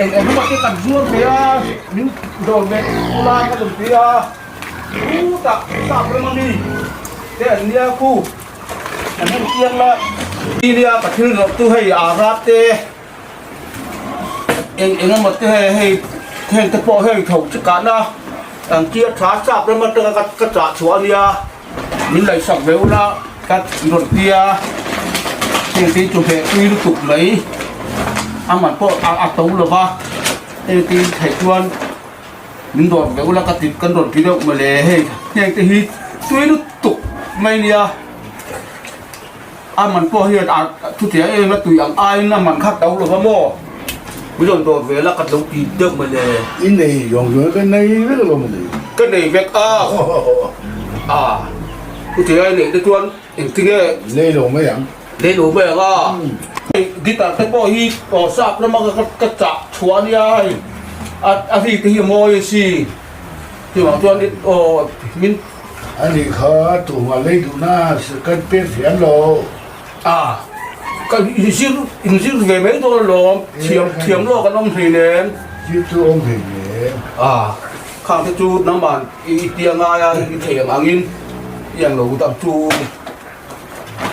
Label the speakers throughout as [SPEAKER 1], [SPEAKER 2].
[SPEAKER 1] Eng eng emaw te kan zuar ve a, min dawr ve ula ka rawn ti a, chutah sap ram ami te an nia khu an en chiang la. Ti nia ka thil zawrh chu hei ara te eng eng emaw te hei heng te pawh hei tho chi kahna ang chi a tha sap ram atanga ka chah chhuah a nia. Min laihsak ve ula ka rawn ti a, heng te hi chu heh tui lutuk mai a man pawh a to lo va, heng te hi theih chuan min dawt ve ula ka ti kan rawn ti deuh mawle hei heng te hi tui lutuk mai nia a man pawh hian a thutiang em a tui ang aiin a man kha to lo va maw min rawn dawt ve la ka lo ti deuh mawle.
[SPEAKER 2] I nei zawng zawng ka nei vek lo mawle.
[SPEAKER 1] Ka nei vek a a chutiang a i neih te chuan engtinge.
[SPEAKER 2] Nei lo mai ang.
[SPEAKER 1] Nei lo mai ang a. Hei guitar te pawh hi aw sap lama ka chah chhuah a nia hei a ri te hi a mawi a si chuvang chuan aw min.
[SPEAKER 2] A nih kha tumah lei duhna kan pek thiam lo.
[SPEAKER 1] A, ka inzir inzir ve mai dawn alawm, thiam thiam lawk an awm hlei nen.
[SPEAKER 2] Zir chu awm hlei nen.
[SPEAKER 1] A, khang te chu nangman i tia ngai a, i thei ang angin i ang lo dang chu.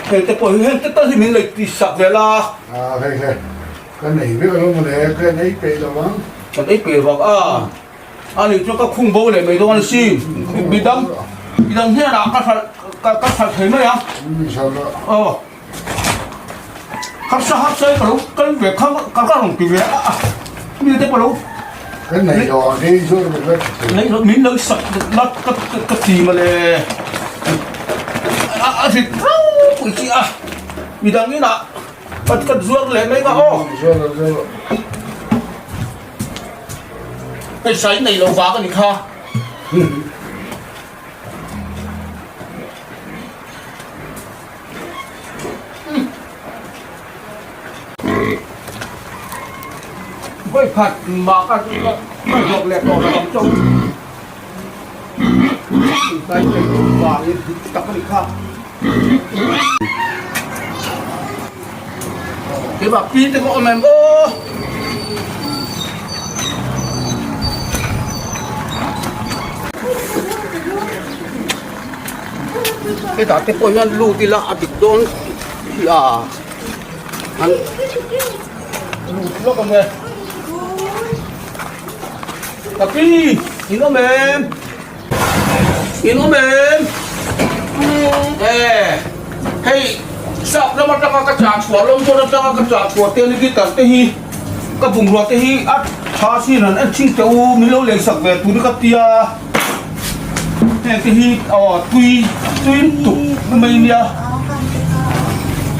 [SPEAKER 1] Heng te pawh hi heng te tal hi min lei ti sak ve la.
[SPEAKER 2] A, hei hei, ka nei vek alawm mawle, ka en ei peih lo ang.
[SPEAKER 1] Kan ei peih vak a. A nih chuan ka khung bo leh mai dawn a si. Midang midang hnenah ka hralh ka ka hralh thei mai a. Aw. Harsa harsa i ka lo kal ve kha ka ka rawn ti ve a. Mi te pawh lo.
[SPEAKER 2] Ka nei lo ang kei chu ka ti thei.
[SPEAKER 1] Nei lo min lo sak la ka ka ti mawle. A a rit ropui chi a. Midang inah ka ka zuar leh mai nga aw.
[SPEAKER 2] Zuar lo zuar lo.
[SPEAKER 1] Pawisa i nei lo vang a ni kha. Vawi khat mah ka ka zawk leh tawh lo ang chauh. Pawisa i nei lo vangin dik tak a ni kha. Keimah pi te pawh awm em aw. Hetah te pawh hian lut ila a dik dawn hi a an lut lawk ang e. Ka pi in awm em? In awm em? E hei sap lam atanga ka chah chhuah lawm dawn atanga ka chah chhuah te ni guitar te hi ka bungrua te hi a tha sin han en ching teh u min lo lei sak ve tur hi ka tia heng te hi aw tui tui tuk mai nia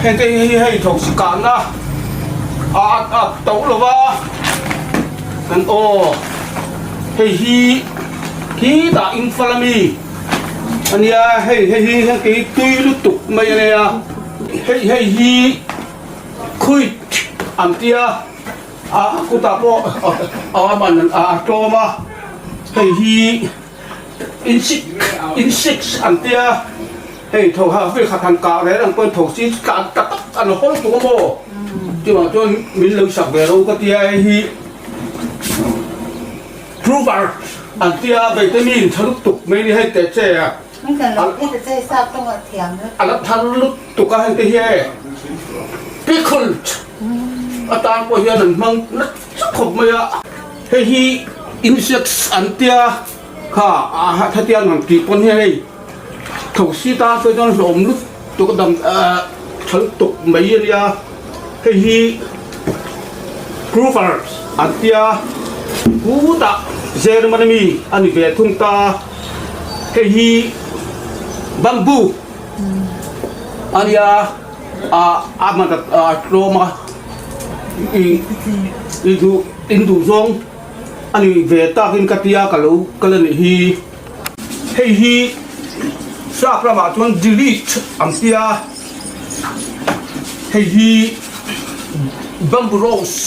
[SPEAKER 1] heng te hi hei tho si kahna a a to lova kan aw hei hi. Khi tah Imphal ami ania hei hei hi heng te hi tui lutuk mai ania hei hei hi khuit an tia a kutah pawh a man a tlawm a hei hi insik insects an tia hei tho ha vel khat han kah reng ang pawhin tho chi tlan tak tak an hawl tuk a maw chuvang chuan min lo sak ve ro ka tia hei hi. Proverb an tia vitamin tha lutuk mai ni hei teh che a. A la thar lutuk a hei te hi e pickled atan pawh hian an hmang nasa khawp mai a. Hei hi insects an tia kha a hetiang han tih pawn hian hei thosi tan pawh chuan hlawm lutuk a dam tha lutuk mai a nia. Hei hi Proverbs an tia kutah Germany mi a ni ve thung ta. Hei hi bamboo a nia a a hman a tlawm a i i duh in duh zawng a ni ve takin ka tia ka lo kal a nih hi. Hei hi sap ramah chuan delete an tia. Hei hi bamboo rose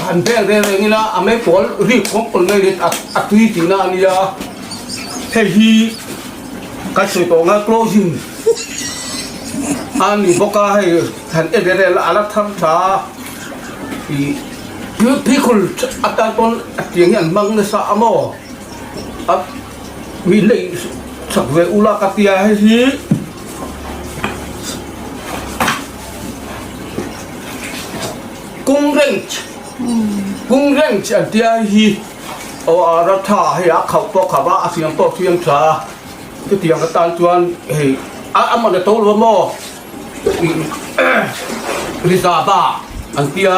[SPEAKER 1] han vel reng reng ila a mei pawl rik khawm pawl mai rit a tui tihna a nia. Hei hi kan sawi tawh anga closing a ni bawk a hei han en reng reng ila a la thar tha a ih. Pheikhul atan pawn a tiang hi an hmang nasa a maw? A mi neih sak ve ula ka tia hei hi kung wrench kung wrench an tia hei hi aw a ra tha hei a khauh pawh khauh a a siam pawh siam tha a chutiang atan chuan hei a a man a to lo a maw? Rizaba an tia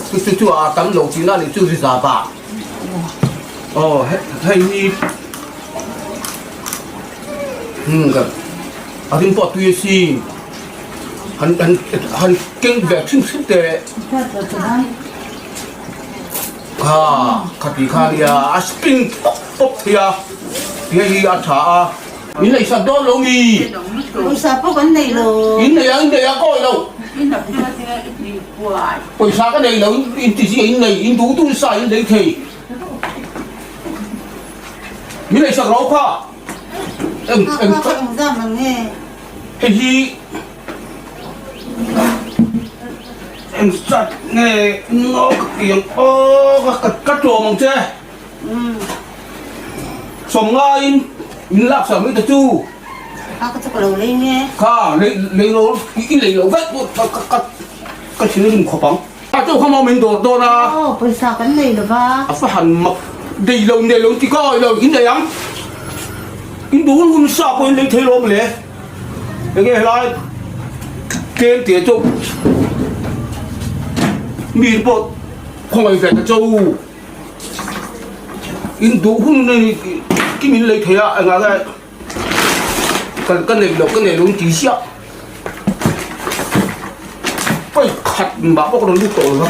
[SPEAKER 1] chu chu chu a tam lo tihna a nih chu Rizaba aw hei hi hmm ka a ring pawh tui a sin han han han keng ve hrim hrim teh kha khati kha nia a spin pawp pawp thei a hei hi a tha a. In nei sak dawn lo mi?
[SPEAKER 3] Pawisa pawh kan nei lo.
[SPEAKER 1] In nei a, in nei a kawi lo. Pawisa ka nei lo, in ti zia in nei, in duh duh sa in lei thei. Min nei sak lo kha.
[SPEAKER 3] Eng eng eng zam ang nge?
[SPEAKER 1] Hei hi eng zat nge no ka ti ang aw ka ka tlawm ang che. Sawm ngaiin min lak sak mai ta chu.
[SPEAKER 3] Kha ka chu ka lo lei nge.
[SPEAKER 1] Kha lei lei lo i lei lo vek pawh ka ka ka ka thil rim khawp ang. A chu kha maw min dawr dawn a.
[SPEAKER 3] Aw pawisa kan nei lo va.
[SPEAKER 1] A fa han mak nei lo nei lo ti ka awih lo in nei ang. In duh hun hun sa pawh in lei thei lo mawle. Enge helai tlem te chu mi pawh khawngaih ve ta cho. In duh hun nei ki min lei thei a engah nge kan ka nei lo ka nei lo in ti ziah pawi khat mah pawh ka rawn lut tawh lo va.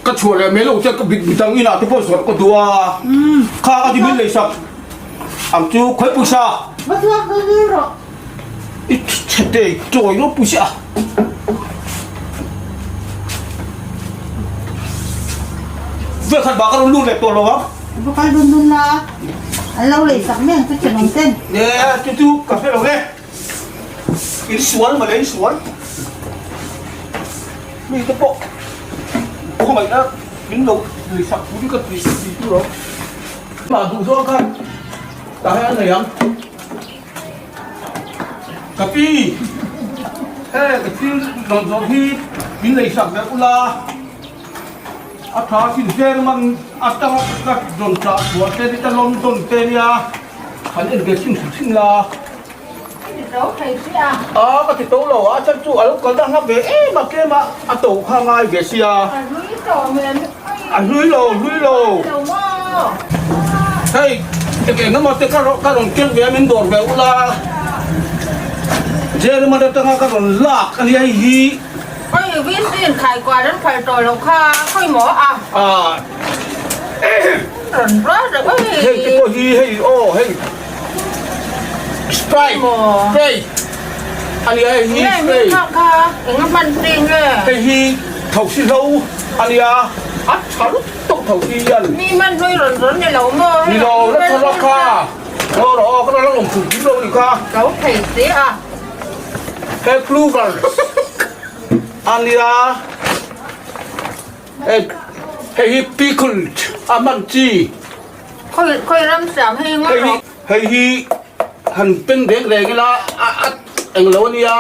[SPEAKER 1] Ka chhuah leh mai lo che ka bit dang inah te pawh zawrh ka duh a kha ka ti min lei sak ang chu khawi pawisa
[SPEAKER 3] Va chuak dul dul rawh.
[SPEAKER 1] I chhe te chawi lo pawisa a. Ve khat bak ka rawn lut leh tawh lo ang.
[SPEAKER 3] Va kal dun dun la an lo lei sak mai ang chu thenawm ten.
[SPEAKER 1] E chu chu ka hre lo e. In sual mawle in sual. Mi te pawh khawngaihna min lo lei sak turin ka ti ti tur ang. Mah duh zawng khan tah hian a nei ang. Ka pi he ka thil rawn zawrh hi min lei sak ve ula a tha sin German atanga ka rawn chah chhuah te ni ta London te nia han en ve hrim hrim hrim la. A ka ti to lo a chan chu a lo kal dah ngap ve em a tlem a a to kha ngai ve sia a hlui lo hlui lo hei eng eng emaw te ka ka rawn ken ve a min dawr ve ula German atanga ka rawn lak a nia hei hi
[SPEAKER 4] Oi Vincent khai kual an phal tawh lo kha khawi maw a
[SPEAKER 1] a
[SPEAKER 4] rawn rual reuh oi
[SPEAKER 1] hei te pawh hi hei aw hei Sprite spray a nia hei hi spray hei hi thosi hlo a nia a tha lutuk thosi hian ni lo la tha lo kha aw rawh aw ka la awm thut kim lo ni kha he plural a nia hei hi pickled a hman chi.
[SPEAKER 4] Khawi khawi ram siam hei ngawt rawh.
[SPEAKER 1] Hei hi han pen reng reng ila a a eng lo ania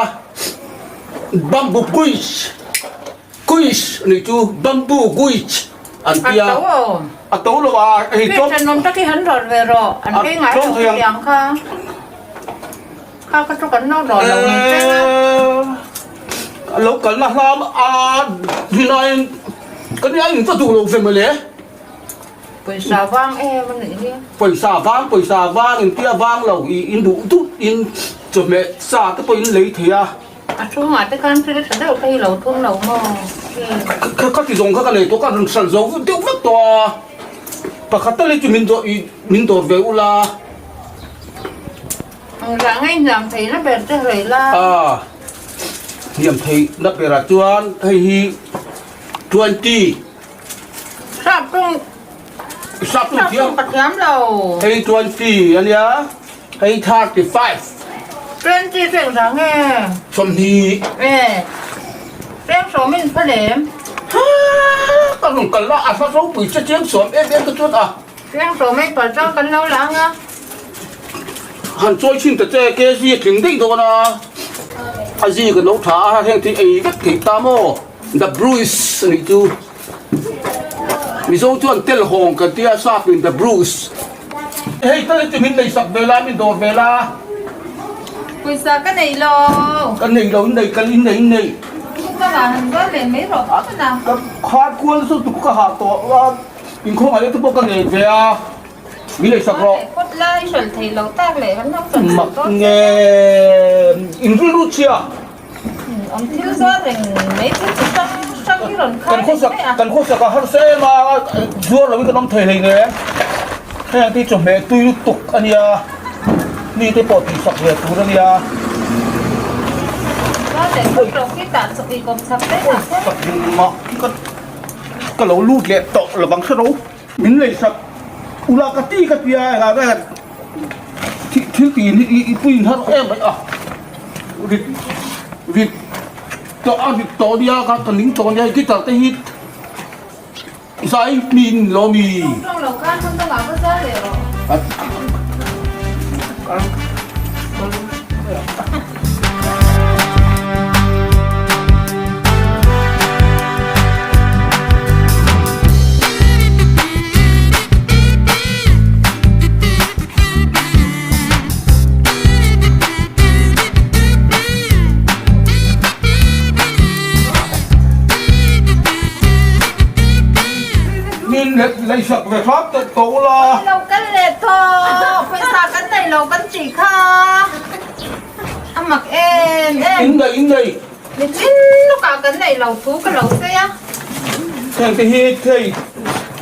[SPEAKER 1] bamboo guish guish anih chu bamboo guish an tia
[SPEAKER 4] A to aw.
[SPEAKER 1] A to lo a hei
[SPEAKER 4] tlawm. Thenawm tak hi han rawt ve rawh an ei ngai lo chutiang kha. Kha ka chu kan lo rawt lo mai teng a.
[SPEAKER 1] A lo kalna hlam a rinaiin ka nia in va duh lo ve mawle.
[SPEAKER 4] Pawisa vang em a nih hi.
[SPEAKER 1] Pawisa vang pawisa vang in tia vang lo i in duh duh in chawhmeh sa te pawh in lei thei a.
[SPEAKER 4] A chhungah te khan thil tha deuh te hi lo thum lo maw
[SPEAKER 1] Kha kha ti zawng kha ka nei tawh ka rawn hral zo deuh vek tawh a. Pakhat tal hi chu min dawr i min dawr ve ula.
[SPEAKER 4] Engzah nge hniam theihna ber te hrei la.
[SPEAKER 1] A hniam theihna berah chuan hei hi 20.
[SPEAKER 4] Sap tung
[SPEAKER 1] Sap tung thiam
[SPEAKER 4] ka thiam lo.
[SPEAKER 1] Hei 20 ania. Hei 35.
[SPEAKER 4] 20 chu engzah nge?
[SPEAKER 1] 20.
[SPEAKER 4] E. Cheng sawm in pha lem.
[SPEAKER 1] Ha ka rawn kal a, a hla ropui che cheng sawm em em te chuan a.
[SPEAKER 4] Cheng sawm ei pal chang kan lo lang a.
[SPEAKER 1] Han chawi chhin ta che kg a tling daih dawn a, a zi ka lo tha a heng thil ei vek thei ta maw The Bruce a nih chu. Mizo chuan tel hawng kan tia sap in The Bruce. Hei tal hi chu min nei sak ve la min dawr ve la.
[SPEAKER 4] Pawisa ka nei lo.
[SPEAKER 1] Ka nei lo in nei kal in nei in nei.
[SPEAKER 4] Ka vah han zuar leh mai rawh phawt a.
[SPEAKER 1] Ka khar kual chu tuk ka hah tawh a inkhawng ah te pawh ka nei ve a min nei sak rawh.
[SPEAKER 4] Phawt la i hrawlh thei lo tak leh kan lo hrawlh
[SPEAKER 1] Mak nge in rilru chhia.
[SPEAKER 4] An thil zuar reng mai thil chi hrang hrang hi rawn khai reng mai a.
[SPEAKER 1] Kan khawsak a harsa em a, zuar loin kan awm thei hlei nen. Heng te hi chawhmeh tui lutuk a nia, mi te pawh tihsak ve tur a nia.
[SPEAKER 4] Zuar leh phawt rawh khi tah chawk i kawm chak daih ah kher.
[SPEAKER 1] Ka mak hi ka lo lut leh tawh lovang hre ro. Min leisak ula ka ti ka tia engah nge thil tih hi i puiin har em mai a. Rit rit tawh a rit tawh nia ka ka ning tawh nia guitar te hi zai mi in lo mi.
[SPEAKER 4] Tawng lo khan hmun dangah va zar leh rawh.
[SPEAKER 1] Min lei sak ve hram tawh tawh ula.
[SPEAKER 4] Lo kal leh tawh, pawisa kan nei lo kan tih kha a mak em em.
[SPEAKER 1] In nei in nei.
[SPEAKER 4] Nichin lawkah kan neih lo thu ka lo sawi a.
[SPEAKER 1] Heng te hi thei.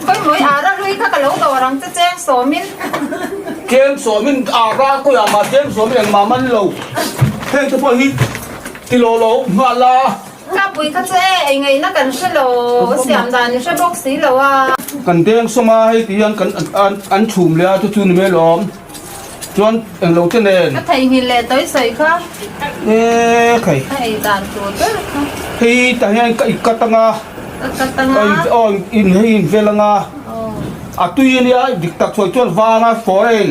[SPEAKER 4] Kawimawii ara hlui kha ka lo dawr ang che cheng sawmin.
[SPEAKER 1] Cheng sawmin ara kawia mah cheng sawmin engmah man lo. Heng te pawh hi ti lo lo nghal a.
[SPEAKER 4] Tlapui kha chu e ei ngaihna kan hre lo, siam dan i hre bawk si lo a.
[SPEAKER 1] Kan deng sawm a hei ti hian kan an chhum leh a chu chu ni mai lawm. Chuan englo te nen.
[SPEAKER 4] Ka theihnghilh leh tawi sawi kha.
[SPEAKER 1] E khai.
[SPEAKER 4] Ka ei dan tur ber kha.
[SPEAKER 1] Hei tah hian ka ikat anga.
[SPEAKER 4] Ka kat anga.
[SPEAKER 1] Aw in hei in vel anga. A tui ania dik tak sawi chuan vanga foreign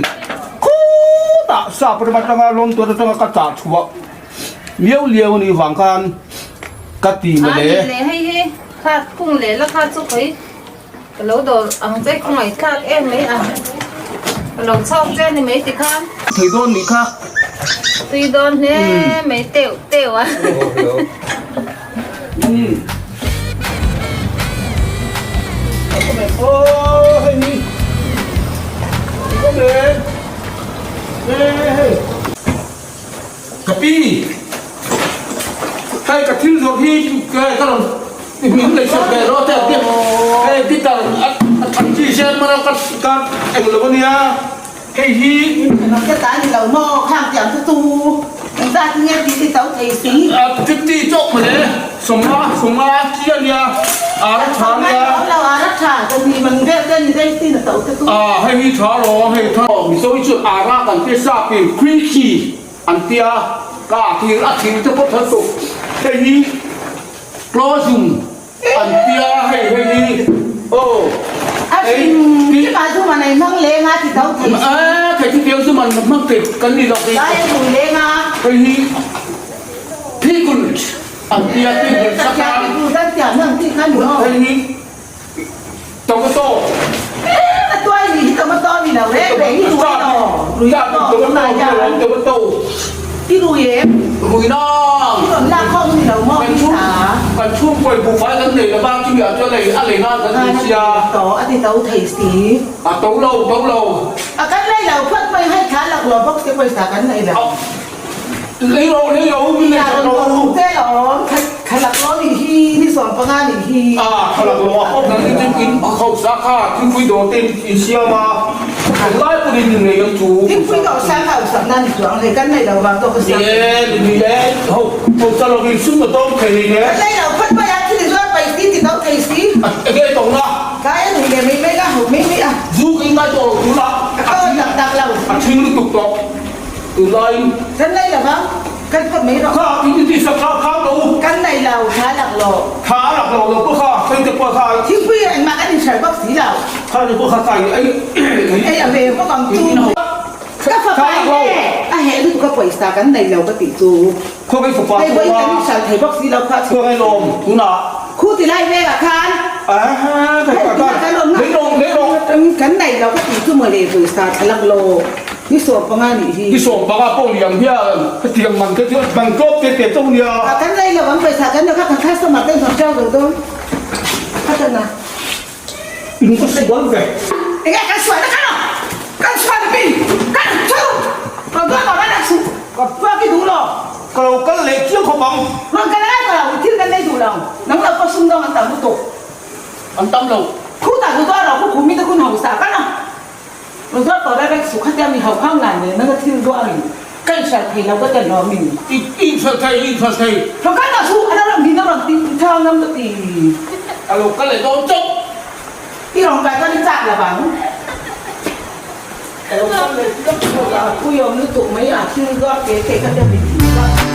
[SPEAKER 1] khutah sap ram atanga lawmtuan atanga ka chah chhuah liau liau anih vang khan ka ti mawle.
[SPEAKER 4] A ni leh hei hi kha khung leh la kha chu khawi. Ka lo dawr ang che khawngaih thlak em mai a, ka lo chhawk che ni mai tikhan.
[SPEAKER 1] Thei dawn nih kha.
[SPEAKER 4] Tui dawn hle mai teuh teuh a.
[SPEAKER 1] Ka pi, hei ka thil zawrh hi ka rawn min lei sak ve rawh te a ti hei guitar a than chi zel mar a ka ka eng lo ania hei hi
[SPEAKER 3] Ka ta ni lo maw khang tiang chu tu engzat nge tih hi to thei si.
[SPEAKER 1] 50 chawk mawle sawmnga sawmnga chi ania ara tha ania.
[SPEAKER 3] Sawmnga lo ara tha ka ni man vel te ni dei sin a to te tu.
[SPEAKER 1] A hei hi tha rawh hei tha mizo hi chuan ara kan tia sap in creaky An tia ka thir a thir te pawh that tuk hei hi closing an tia hei hei hi aw
[SPEAKER 3] A hrim hrim ah chu man ei hmang leng a ti tho thei si.
[SPEAKER 1] A thei chu tiang chu man hmang thei kan ni lo hei.
[SPEAKER 3] Lai a rui leng a.
[SPEAKER 1] Hei hi pickle an tia pickle saka.
[SPEAKER 3] Pickle an tia hmang tih kha ni aw.
[SPEAKER 1] Hei hi Tomato.
[SPEAKER 3] A tuai nih hi tomato ni lo reng reng hi rui lo. Rui lo
[SPEAKER 1] tomato ni lo tomato.
[SPEAKER 3] I rui em?
[SPEAKER 1] Rui nang.
[SPEAKER 3] I rawn lak khawm ni lo maw
[SPEAKER 1] Kan chhung kan chhungkawi buhfai kan nei lova chumi ah chuan ei a lei nan kan ti sia.
[SPEAKER 3] To a ti to thei si.
[SPEAKER 1] A to lo to lo.
[SPEAKER 3] A kan lei lo phawt mai hei thla lak lo bawk si pawisa kan nei lo.
[SPEAKER 1] Lei lo lei lo min lei sak lo.
[SPEAKER 3] Te lawm thlalak lo nih hi ni 15 nih hi.
[SPEAKER 1] A thlalak lo a hawp nan in in hausa kha thingpui dawr te in siam a lai pawh in nei ang chu.
[SPEAKER 3] Thingpui dawr sang kha hausak nan ni chuang hlei kan nei lo vang zawk ka siam.
[SPEAKER 1] Ni ni e ho hausa lo in sum a tawm thei hlei ne.
[SPEAKER 3] Kan nei lo phawt mai a thil zuar pai si ti to thei si.
[SPEAKER 1] Enge tawng na.
[SPEAKER 3] Kai a nui leh mai mai la ho mai mai a.
[SPEAKER 1] Zu ka in ngai tawh lo tuna.
[SPEAKER 3] A tawng tak tak lo.
[SPEAKER 1] A thing lutuk tawh. Tunlaiin.
[SPEAKER 3] Kan nei lo vang, kan phawt mai rawh.
[SPEAKER 1] Kha in ti sak kha khang lo u.
[SPEAKER 3] Kan nei lo, thla lak lo.
[SPEAKER 1] Thla a lak lo lo pawh kha, hei te pawh kha.
[SPEAKER 3] Thingpui engmah kan inhralh bawk si lo.
[SPEAKER 1] Kha ni pawh kha kai ei.
[SPEAKER 3] Ei a ve bawk ang chu. Ka fapa nge a heh lutuk a pawisa kan nei lo ka tih chu.
[SPEAKER 1] Khawngaih fapa
[SPEAKER 3] Hei vawiin kan inhralh thei bawk si lo kha.
[SPEAKER 1] Khawngaih lawm tunah.
[SPEAKER 3] Khu ti lai velah khan.
[SPEAKER 1] Hei kan awm na.
[SPEAKER 3] Kan nei lo ka tih chu mawle pawisa thla lak lo. Ni 15 nih hi.
[SPEAKER 1] Ni 15 pawh liam hian hetiang man te chu man tlawp te te chauh nia.
[SPEAKER 3] A kan nei lo ang pawisa kan lo kha kan customer te in rawn ṭeu lo dawn. Kha tan a.
[SPEAKER 1] In ka sual ve.
[SPEAKER 3] Enge kan sual na kan kan sual pi kan chu rawn duat lo na chu ka puak i duh lo.
[SPEAKER 1] Ka lo kal leh chiang khawp ang.
[SPEAKER 3] Rawn kal ngai ka lo thil kan nei duh lo. Nang lo pawh sumdawng an tam lutuk.
[SPEAKER 1] An tam lo.
[SPEAKER 3] Khu ta duh dawn lo khu khumi te khun hausa kan a. Rawn duat tawh reng reng suh khatia mi hauh khang ngai nen nanga thil duah in ka inhralh thei lo ka tel lo min.
[SPEAKER 1] I inhralh thei i inhralh thei.
[SPEAKER 3] Rawn kal ta suh a lo rawn din a rawn ti thang ngam ka ti.
[SPEAKER 1] A lo kal leh dawn chauh.
[SPEAKER 3] I rawn kai chuan i chak lo vang. Ka lo kal leh chiang chauh a, pui awm lutuk mai a thil duah ke ke khatia mi thil duah.